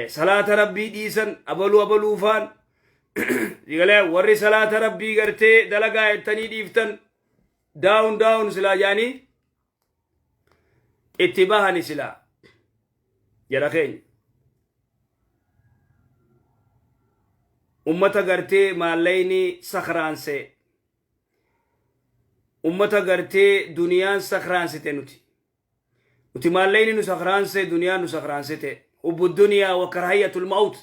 Salaata rabbii dhiisan abaluu abaluu faan sigalee warri salaata rabbii gartee dalagaa jettanii dhiiftan daawun daawun silaa jaanii itti bahani silaa jara keenya. Ummata gartee maallayni sakraansee ummata gartee duniyaan sakraansite nuti. Nuti maallayni nu sakraanse duniyaan nu sakraansite. Hubbu duniyaa wa karahiyyatul mawt.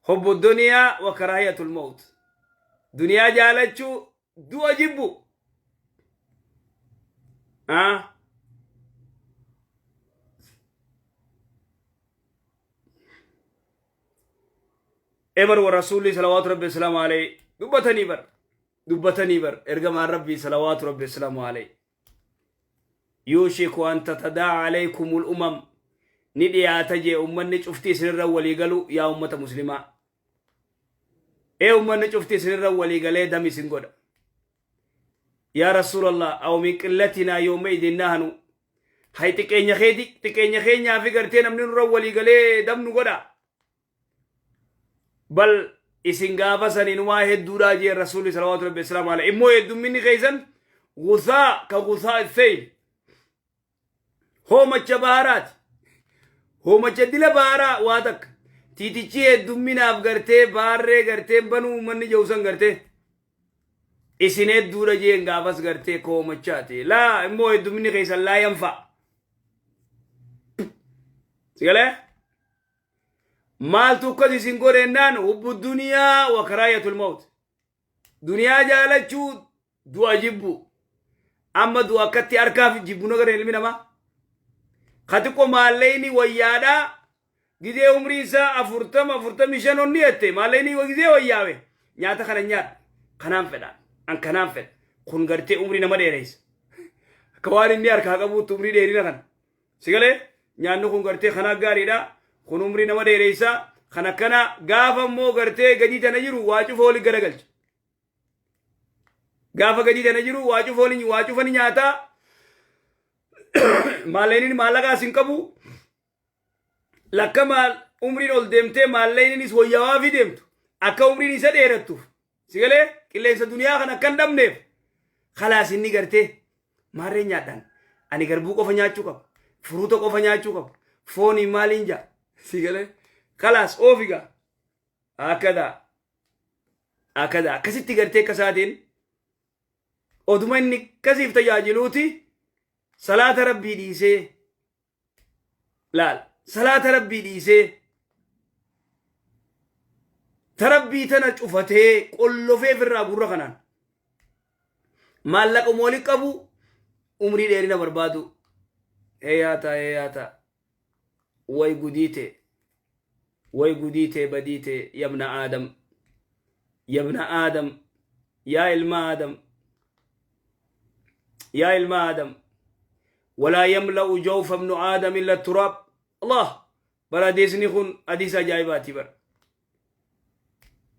Hubbu duniyaa wa karahiyyatul mawt. Duniyaa jaalachuu du'a jibbu. Ah? Ebar wa rasuulli salawaatu rabbi wasalaamu alayhi dubbatanii bar dubbatanii bar ergamaan rabbii salawaatu rabbi wasalaamu alayhi yuushiku an tatadaa'a alaykumul umam ni dhiyaata jee ummanni cufti isinirra walii galu yaa ummata muslimaa ee ummanni cufti isinirra walii galee dam isin godha yaa rasuulallah aw min qillatinaa yooma idin nahnu hay xiqqeenya keeti xiqqeenya keenyaa fi gartee namni nurra walii galee dam nu godha bal isin gaafa san inumaa hedduudhaa jee rasuulli salawaatu rabbi wasalaamu alayhi immoo heddumminni keessan gusaa ka gusaa seyl hoomacha baaraati hoomacha dila baaraa waa takka tiitichi heddumminaaf gartee baarree gartee banuu ummanni jawsan gartee isin hedduudha jeen gaafas gartee koomachaati laa immoo heddumminni keessan laa yanfa sigalee maaltu akkas isin godhennaan hubbu duniyaa wa karaayatul mawt duniyaa jaalachuu du'a jibbu amma du'a akkatti harkaaf jibbu nagara ilmi namaa ka xiqqo maallayni wayyaadhaa gizee umrii isaa 40 45 onni jette maallayni gizee wayyaawe nyaata kana nyaadhu kanaan fedha an kanaan fedha kun gartee umrii nama dheereysa akka waan inni harkaa qabuutti umrii dheerina kana Si galee? Nyaanni kun gartee kanaa gaariidha. Kun umrii nama dheereysa. Kan akkana gaafa immoo gartee gadii tana jiru waa cufa waliin garagalcha. Gaafa gadii tana jiru waa cufa waliin waa cufa ni nyaata. Maallaqni maallaqaas hin qabu. Lakka maal umriin ol deemtee maallaqninis wayyaawaa fi deemtu. Akka umriin isa dheerattuuf. Si galee qilleensa duniyaa kan akka hin dhabneef. Kalaas inni gartee Maarree nyaadhaan ani garbuu qofa nyaachuu qaba. Furuuta qofa nyaachuu qaba. Foonii maaliin jaa? Si galee? Kalaas oofi gaa. Akkadaa. Akkadaa. Akkasitti gartee akka isaatiin oduma inni akkasiif tajaajiluuti salaata rabbii dhiisee laal salaata rabbii dhiisee ta rabbii tana cufatee qollofee firraa gurra kanaan maallaqa wali qabu umrii dheerina barbaadu heeyaata heeyaata way gudiite way gudiite badiite yabna aadam yabna aadam yaa ilma aadam yaa ilma aadam walaa yamla'u jawfa ibnu aadam illa turaab allah bar hadiisni kun hadiisa ajaa'ibaati bar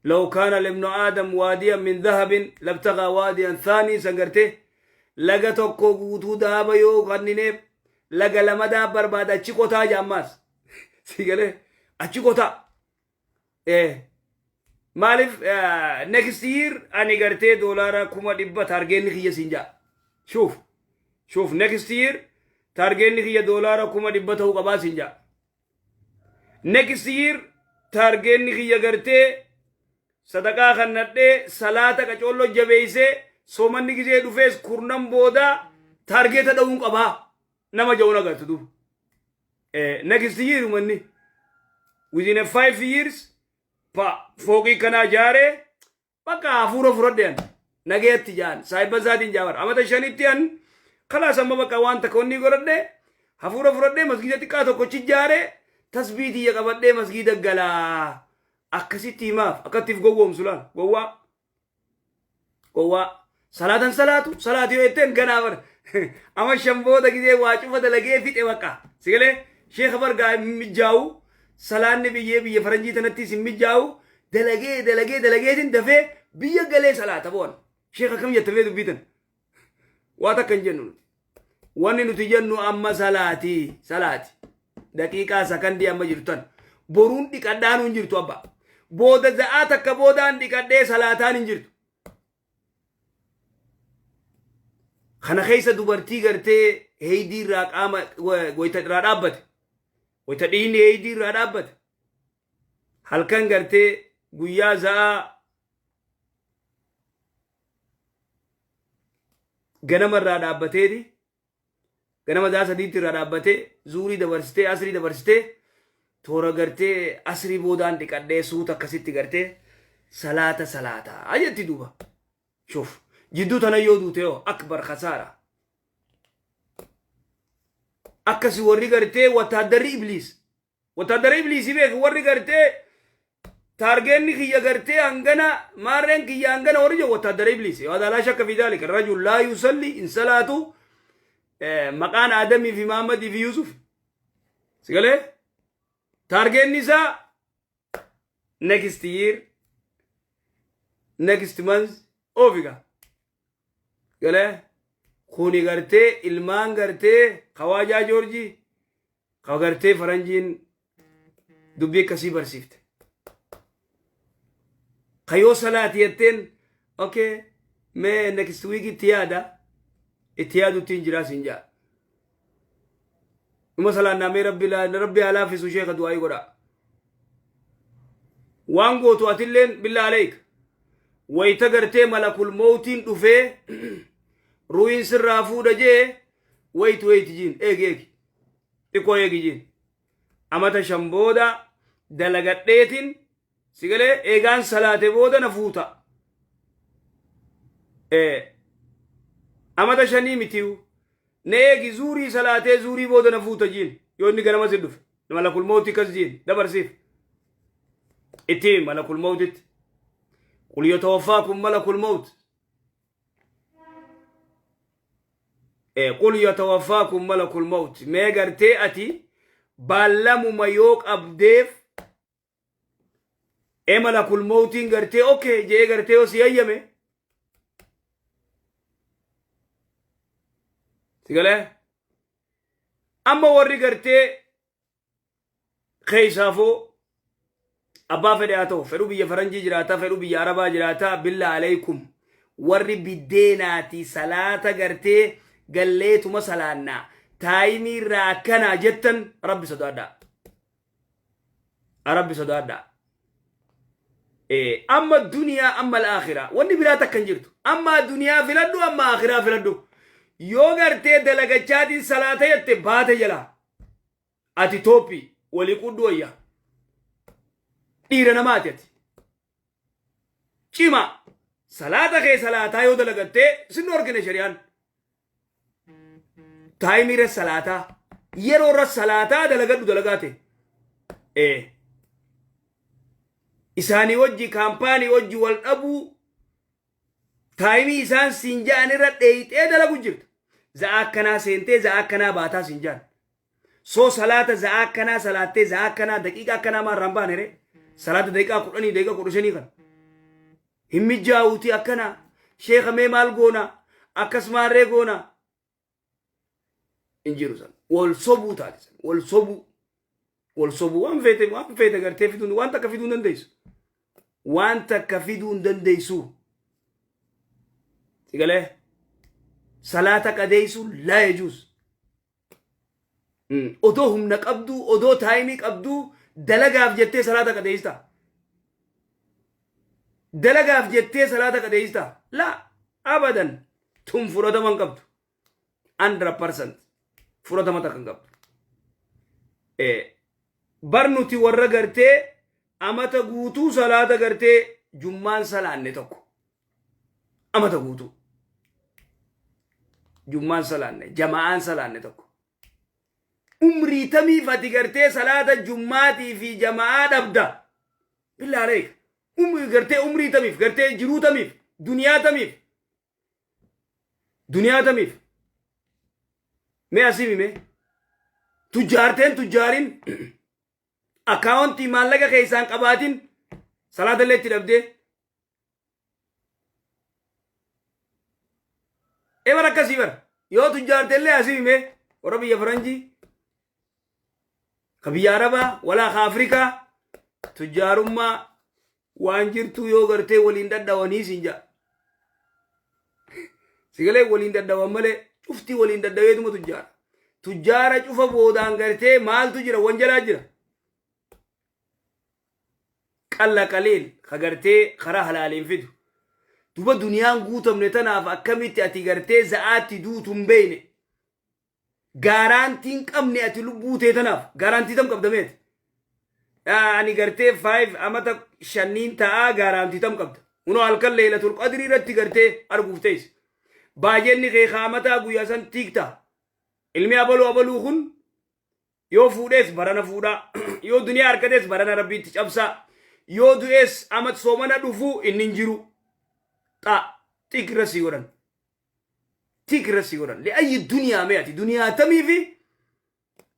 law kaana libnu aadam waadiyan min dahabin labtagaa waadiyan thaanii san gartee laga tokko guutuu daaba yoo kannineef laga lamadaa barbaada achi qotaa jaammaas si galee achi qotaa maaliif next year ani gartee doolaara 100,000 taargeenni kiyya siin jaa shuuf shuuf next year taargeenni kiyya doolaara 100,000 ta'uu qabaa siin jaa next year taargeenni kiyya gartee sadaqaa kannadhee salaata qacoolloo jabeeysee soomanni gizee dhufees kurnan boodaa taargeeta dha'uun qabaa nama ja'uun agartu duuba next year manni within a 5 years pa fooqii kanaa jaaree bakka hafuura fudhadhe an nagayatti jaan saahibban isaatiin jaabar amata shanitti an kalaas amma bakka waan takka wanni godhadhe hafuura fudhadhe masgiida xiqqaa tokkochi jaaree tasbii tiyya qabadhee masgiida galaa akkasitti himaaf akkattiif gowwoomsu laal gowwaa gowwaa salaatan salaatu salaatu yoo jetteen ganaa bar ama shan booda gizee waa cufa dalagee fixe bakka sigalee sheekha bargaa hin mijjaawu salaanni biyyee biyya faranjii tanattis hin mijjaawu dalagee dalagee dalageetiin dafee biyya galee salaata boon sheekha kam jetta fee dubbiitan waa takka hin jennu nuti. Wanni nuti jennu amma salaati salaati. Daqiiqaa sakandii amma jirtu tan. Boruun dhiqadhaan hin jirtu abba. Booda za'aa takka boodaan dhiqadhee salaataan hin jirtu. Kana keessa dubartii gartee heeydii irraa qaama wayita irraa dhaabbate. Wayita dhiigni heeydii irraa dhaabbate. Halkan gartee guyyaa za'aa ganama irraa dhaabbateeti ganama za'aa 3tti irraa dhaabbatee zuurii dabarsitee asrii dabarsitee toora gartee asrii boodaan dhiqadhee suuta akkasitti gartee salaata salaataa jetti duuba. Shuf jidduu tana yoo duute hoo akbar kasaara. Akkasi warri gartee wataaddarri ibliis wataaddarri ibliisii beeku warri gartee taargeenni kiyya gartee hangana maarreen kiyya hangana warri jedhu wataaddarri ibliisi. Hada laa shakka fi daalika rajul laa yusalli in salaatu maqaan Aadamii fi Muhammadii fi Yuusuf. Sigalee taargeenni isaa next year, next month ofiga galee kuni gartee ilmaan gartee kawaajaa Joorjii ka gartee faranjiin dubbii akkasii barsiifte. Kayoo salaati jetteen, okay, mee next week itti yaada, itti yaadutti hin jiraa siin jaa. Dhuma salaannaa mee rabbi rabbi haa laaffisu sheeka du'aayii godhaa. Waan gootu atilleen billaa aleek. Wayita gartee malakul mawtiin dhufee ruuyin sirraa fuudha jee, wait wait jiin, eegi eegi xiqqoo eegi jiin, amata 5 booda dalagadheetiin sigalee eegaan salaate booda na fuuta. Amata 5 mitiyu na eegi, zuurii salaatee zuurii booda na fuuta jiin. Yoo inni ganama si dhufe malakul mawtii kas jiin dabarsiif itti malakul mawtitti qul yatawaffaakum malakul mawt, qul yatawaffaakum malakul mawt. Mee gartee ati baallamuma yoo qabdeef malakul mawtiin gartee okay jee gartee yoo si hayyame si galee. Amma warri gartee keessaafoo abbaa fedhe haa ta'u, fedhu biyya faranjii jiraataa, fedhu biyya arabaa jiraataa, billaa alaykum, warri biddeenaati salaata gartee galleetuma salaannaa taayimii irraa akkanaa jettan, rabbi sodaadhaa, rabbi sodaadhaa. Amma duniyaa amma alaakiraa wanni biraa takka hin jirtu. Amma duniyaa filadhu, amma akhiraa filadhu. Yoo gartee dalagachaatiin salaata jette baate jalaa ati tooppi walii qudhu wayya. Dhiira namaati ati cima salaata kee salaataa yoo dalagattee sin argine shari'aan taayimiirra salaataa yeroo irra salaataa dalagadhu dalagaate isaanii wajji kaampaanii wajji wal dhabuu taayimii isaan siin ja'an irra dheeyxee dalagu jirta. Za'a akkanaa seentee za'a akkanaa baataa siin ja'an. Soo salaata za'a akkanaa salaattee za'a akkanaa daqiiqa akkanaa maarraan baane ree? Salaata daqiiqaa 10, daqiiqaa 15 kana. Hin mijaa'uuti akkanaa. Sheeka mee maal goona? Akkas maarree goona? Hin jiru san. Wal sobuu taate san. Wal sobuu. Wal sobuu waan feete gartee fiduu waan takka fiduu hin dandeessu. Waan takka fiduu hin dandeessu. Sigalee salaata qadeessu laa yajuuz. Odoo humna qabduu, odoo taayimii qabduu dalagaaf jettee salaata qadeessita. Dalagaaf jettee salaata qadeessita. Laa abadan, tun fudhatama hin qabdu. 100% fudhatama takka hin qabdu. Bar nuti warra gartee amata guutuu salaata gartee jummaan salaanne tokko. Amata guutuu. Jummaan salaanne, jama'aan salaanne tokko. Umrii tamiif ati gartee salaata jummaatii fi jama'aa dhabda? Billaa aleeka. Umrii gartee umrii tamiif gartee jiruu tamiif duniyaa tamiif duniyaa tamiif mee asii mee tujjaarteen tujjaarin akkaawuntii maallaqa keessaan qabaatin salaata illee itti dhabdee ebar akkasii bara. Yoo tujjaartellee asii hime warra biyya faranjii ka biyya Arabaa walaa ka Afrikaa tujjaarummaa waan jirtuu yoo gartee waliin dhadhawanii siin ja'a. Sigalee waliin dhadhawan malee cuftii waliin dhadhaweetuma tujjaara. Tujjaara cufa boodaan gartee maaltu jira wanjalaa jira. Qalla qaliil ka gartee karaa halaaliin fidu. Duba duniyaan guutamne tanaaf akkamitti ati gartee za'aatti duutu hin beeyne. Gaaraantii hin qabne ati lubbuu tee tanaaf gaaraantii tam qabda meeti. Ani gartee 5 amata shanniin ta'aa gaaraantii tam qabda. Kunoo halkan leelatul qadrii irratti gartee arguuf teessa. Baajenni kee kaamataa guyyaa san tiikta. Ilmi abaluu abaluu kun yoo fuudhees barana fuudhaa. Yoo duniyaa harkatees barana rabbiitti cabsaa. Yoo du'ees amat soomana dhufuu inni hin jiru. Xaa xiik irra sii godhan. Tiik irra sii godhan. Li'ayyi duniyaa mee ati duniyaa tamii fi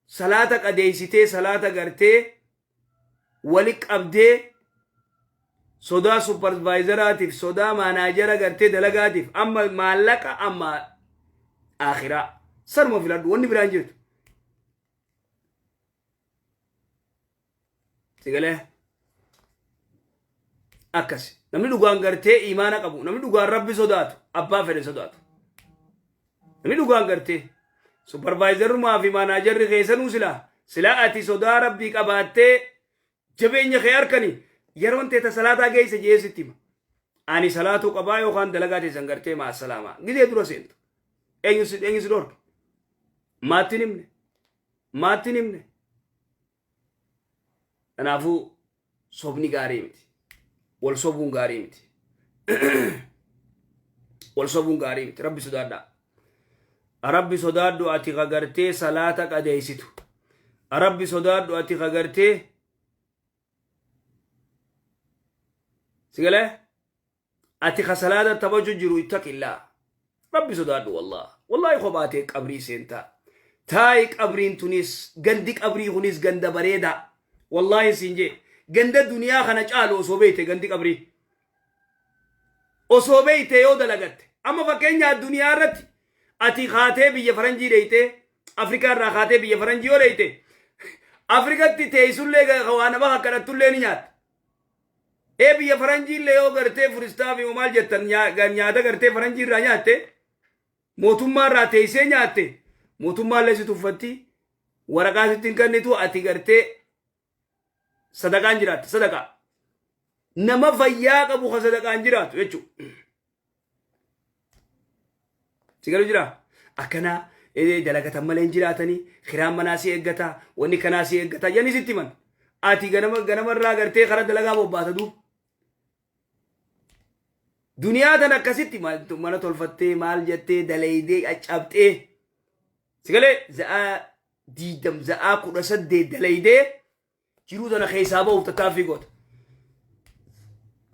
salaata qadeessitee salaata gartee wali qabdee sodaa supervaayizaraatiif sodaa maanaajara gartee dalagaatiif amma maallaqa amma akhiraa sanuma filadhu wanni biraan jirtu. Sigalee akkas namni dhugaan gartee imaana qabu namni dhugaan rabbi sodaatu abbaa fedhe sodaatu namni dhugaan gartee supervaayizarumaa fi maanaajarri keessanuu silaa silaa ati sodaa rabbii qabaattee jabeenya kee harkani yeroon teeta salaataa geesse jee sitti hima ani salaatuu qabaa yookaan dalagaa teessan gartee maa salaamaa gizee dura seentu eenyu si eenyu si dhorke maattiin himne maattiin himne. Kanaafuu sobni gaarii miti. Wal sobuun gaarii miti. Wal sobuun gaarii miti. Rabbi sodaadhaa. Rabbi sodaadhu ati ka gartee salaata qadeessitu. Rabbi sodaadhu ati ka gartee sigalee Ati ka salaata taphachu jiru ittaqillaa. Rabbi sodaadhu wallah. Wallahi kophaa tee qabrii seentaa. Taa'i qabriin tunis gandi qabrii kunis ganda bareedaa. Wallahi siin jee ganda duniyaa kana caalu osoo beeyte gandi qabrii. Osoo beeyte yoo dalagatte. Amma fakkeenyaa duniyaa irratti ati kaatee biyya faranjii dheeytee Afrikaa irraa kaatee biyya faranjii yoo dheeyte Afrikatti teessullee waa nama kadhattullee ni nyaatta. Ee biyya faranjii illee yoo gartee furistaa fi maal jettan nyaata gartee faranjii irraa nyaatte mootummaa irraa teessee nyaatte mootummaa illee si tuffatti waraqaa sitti hin kennitu ati gartee sadaqaan jiraatta sadaqaa. Nama fayyaa qabu ka sadaqaan jiraatu jechuudha. Si galu jira? Akkanaa dalagatan malee hin jiraatanii kiraan manaa si eeggata wanni kanaa si eeggata jedhanii sitti himan. Ati ganama ganamarraa gartee karaa dalagaa bobbaata duub. Duniyaa tan akkasitti mana tolfattee maal jettee dalaydee caccabxee si galee za'aa 20 za'aa 18 dalaydee jiruu tana keessaa ba'uuf tattaaffii goota.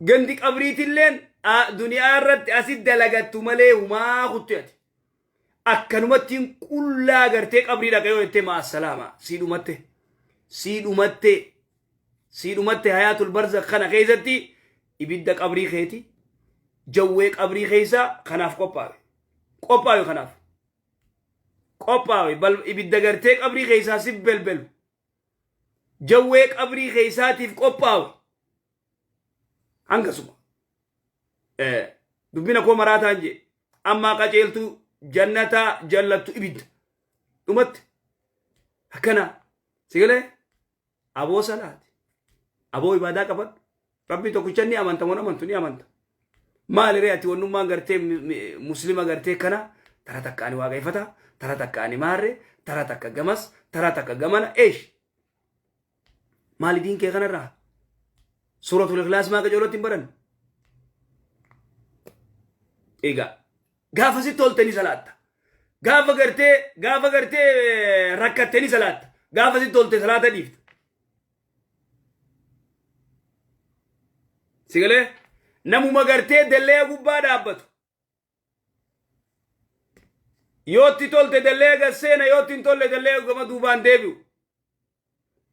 Gandi qabriitilleen duniyaa irratti asit dalagattu malee humaa kutte ati. Akkanumattiin qullaa gartee qabrii dhaqa yoo jettee maa salaama sii dhumatte. Sii dhumatte. Sii dhumatte hayaatul barzakh kana keessatti ibidda qabrii keeti jawwee qabrii keessa kanaaf qophaawe. Qophaawe kanaaf. Qophaawe ibidda gartee qabrii keessaa si belbelu. Jawwee qabrii keessaatiif qophaawe. Hangasuma. Dubbina koo maraataan jee. Ammaa qaceeltu jannataa jallattu ibidda. Dhumatti. Akkana. Sigalee aboo salaati. Aboo ibaadaa qabadhu. Rabbii tokkicha ni amanta moo amantu ni amanta. Maali ree ati wannummaan gartee muslima gartee kana tara takka ani waaqeffata tara takka ani maarre tara takka gamas tara takka gamana eesh. Maali diin kee kanarraa? Suuratul Ikhlaas maa qajeelootti hin baran? Egaa gaafa sitti tolte ni salaatta. Gaafa gartee gaafa gartee rakkatte ni salaatta. Gaafa sitti tolte salaata dhiifta. Sigalee namuma gartee dallee gubbaa dhaabbatu. Yootti tolte dallee gad seena yootti hin tolle dallee gama duubaan deebi'u.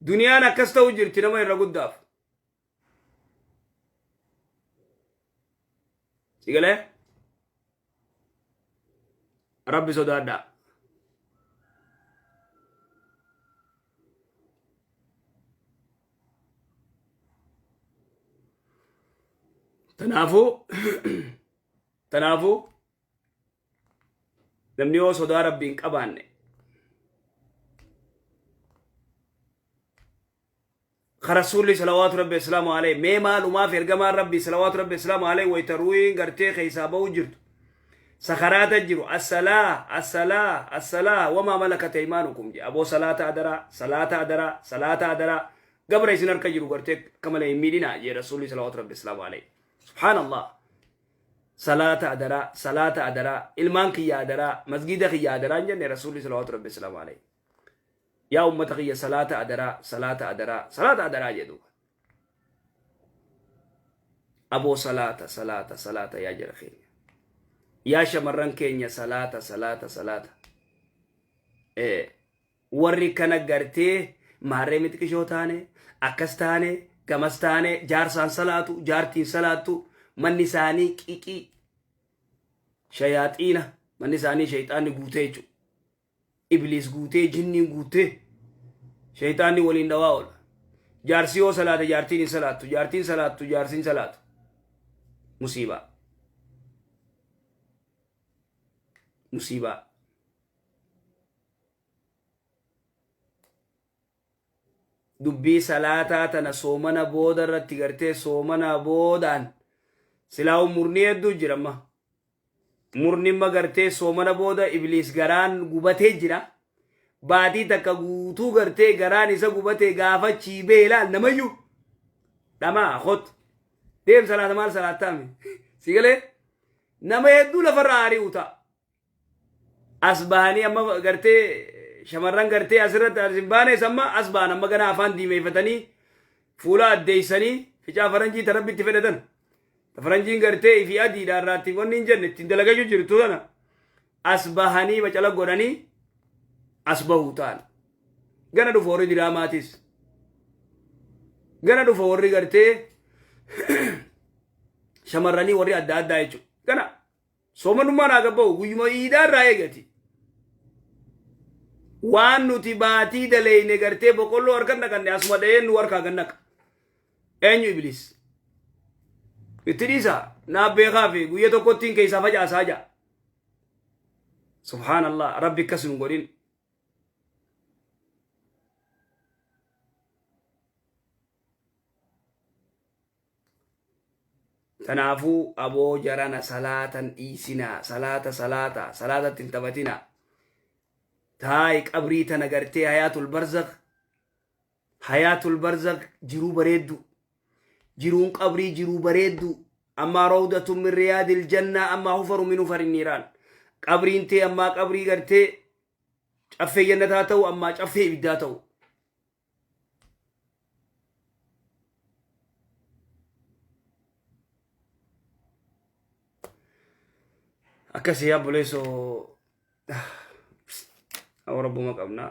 Duniyaan akkas ta'u jirti nama irra guddaaf. Sigalee? Rabbi sodaadhaa. Tanaafuu namni yoo sodaa Rabbii hin qabaanne, ka Rasuulli salawaatu Rabbi islaamu alayhi, mee maalumaaf ergamaan Rabbii salawaatu Rabbi islaamu alayhi wayta ruuhiin gartee keessaa ba'uu jirtu, sakaraata jiru, "Assalaa, assalaa, assalaa, wamaa malakat aymaanukum" jedhe. "Aboo, salaata adaraa, salaata adaraa, salaata adaraa, gabra isin harka jiru gartee akka malee hin miidhinaa" jedhe Rasuulli salawaatu Rabbi islaamu alayhi. Subhaanallah. "Salaata adaraa, salaata adaraa, ilmaan kiyya adaraa, masgida kiyya adaraa" hin jenne Rasuulli salawaatu Rabbi islaamu alayhi. "Yaa ummata kiyya, salaata adaraa, salaata adaraa, salaata adaraa" jedhu. Aboo, salaata, salaata, salaata, yaa jara keenya, yaa shamarran keenya, salaata, salaata, salaata. Warri kana gartee maarree mixiqishoo taane, akkas taane, gamas taane, jaarsaan salaatu, jaartiin salaattu, manni isaanii qiqii shayaaxiina, manni isaanii shayxaanni guutee jechuudha. Ibliis guutee, jinniin guutee, shayxaanni waliin dhawaa oola. Jaarsi yoo salaate jaartiin hin salaattu, jaartiin salaattu jaarsi hin salaatu. Musiibaa. Musiibaa. Dubbii salaataa tana soomana booda irratti gartee soomana boodaan silaa murni hedduu jira amma. Murni imma gartee soomana booda ibliis garaan gubatee jira. Baatii takka guutuu gartee garaan isa gubatee gaafa chiibee ilaal namayyuu. Dhamaa hot. Deem, salaata maal salaattaami? Si galee? Nama hedduu lafarraa ari'u ta'a. As bahanii amma gartee shamarran gartee asirratti as hin baanes amma as bahan, amma ganaa afaan diimeeffatanii, fuula addeessanii, ficaa faranjii ta Rabbi itti fedhatan. Ta faranjiin gartee ifii adiidha irraatti wanni hin jenne ittiin dalagachuu jirtu sana as bahanii bacala godhanii as bahuu ta'an. Gana dhufa warri diraamaatis. Gana dhufa warri gartee shamarranii warri adda addaa jechuudha. Gana soomanummaan haa gabba'u, guyyuma iidaa irraa eegati. Waan nuti baatii daleeyne gartee boqqolloo harka naqanne asuma dha'een nu harkaa gan naqa. Eenyu? Ibliis. Itti dhiisa naaf beekaa fi guyya tokkottiin keessaa facaasaa ja'a. Subhaanallah, Rabbi akkas nu godhin. Kanaafuu aboo jarana, salaatan dhiisinaa, salaata, salaata, salaatatti hin taphatinaa. Taa'i qabrii tana gartee hayaatul barzakh, hayaatul barzakh jiruu bareeddu, jiruun qabrii jiruu bareeddu, ammaa rawdatun min riyaadil jannaa, ammaa hufaru min hufarin niiraan. Qabriin tee ammaa qabrii gartee caffee jannataa ta'u, ammaa caffee ibiddaa ta'u. Akkasii obboleessoo, rabbuma qabna.